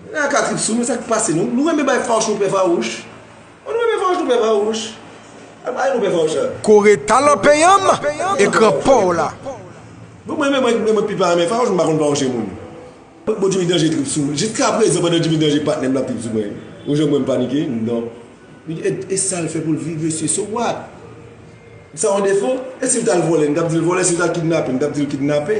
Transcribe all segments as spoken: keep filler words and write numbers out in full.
Nan ka trip sou nou, sa k pase nou? Nou renmen bay fawouch, nou pè fawouch. Nou renmen fawouch, nou pè fawouch. Al bay nou pè fawouch la. Kore talan peyanm, ekran pa w la. Bon, mwen menm, mwen, mwen, mwen pi pa renmen fawouch, m pa konn fawouche moun. Bon, Jimmy Danje trip sou mwen. Jiska prezan, pandan Jimmy Danje patnè m, l ap trip sou mwen. Ou janm wè m panike? Non. E, e sa l fè pou l viv, mesye? So what? Sa yon defo? E si l t al vòlè, n t ap di l vòlè? Si l t al kidnape, n t ap di l kidnape?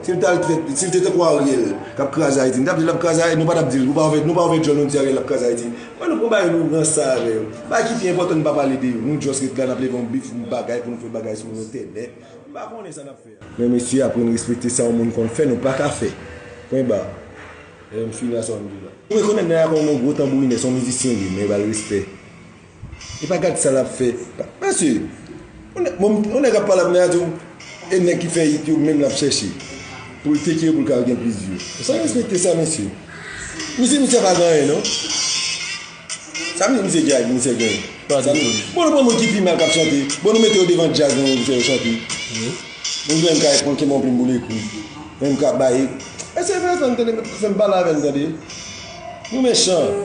Si l t al fè, si l te tankou Ariel, k ap kraze Ayiti, n t ap di l ap kraze Ayiti? Nou pa t ap di l, nou pa ouvè, nou pa ouvè djòl, nou di Ariel ap kraze Ayiti. Mwen, nou pran bagay nou ranse avè yo. Bagay ki pi enpòtan, nou pa pale de yo. Nou just ret la, n ap leve yon bif, yon bagay pou nou fè bagay sou entènèt. M pa konnen sa n ap fè a. Men mesye, aprann respekte sa yon moun konn fè, nou pa ka fè. Pwen ba. E m fini a sa w di la. Ou rekonèt nèg la kòm yon gwo tanbourinè, se yon mizisyen li, men ba l respè. E pa gad sa l ap fè. Pa- Mesye, yon nèg- bon, yon nèg ap pale ap nèg la di w, e nèg ki fè hit yo menm l ap chèche. Pou l teke yo, pou l ka gen plis view. Sa respekte sa, mesye. Misye, misye pa gen anyen, non. Sa misye gen, misye gen. Bon, nou pran moun ki pi mal k ap chante. Bon, nou mete yo devan djaz, nou fè yo chante. Bon, nou menm ka pran kenbe yon plim pou l ekri. Menm ka bay. Mesye, fè respè, tande, fè m pale avè l, tande. Nou mechan.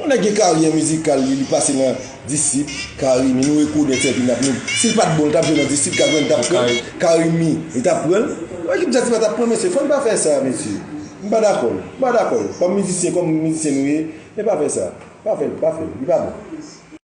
Yon nèg gen karyè mizikal li, li pase nan Disip, Karimi, nou rekonèt epi n ap nou. Si l pa t bon, l t ap jwe nan Disip, Karimi t ap pran l. Karimi, li t ap pran l. Ekip djaz li pa t ap pran, mesye. Fò n pa fè sa, mesye. M pa dakò. M pa dakò. Kòm mizisyen, kòm mizisyen nou ye, men pa fè sa. Pa fè l, pa fè l. Li pa bon.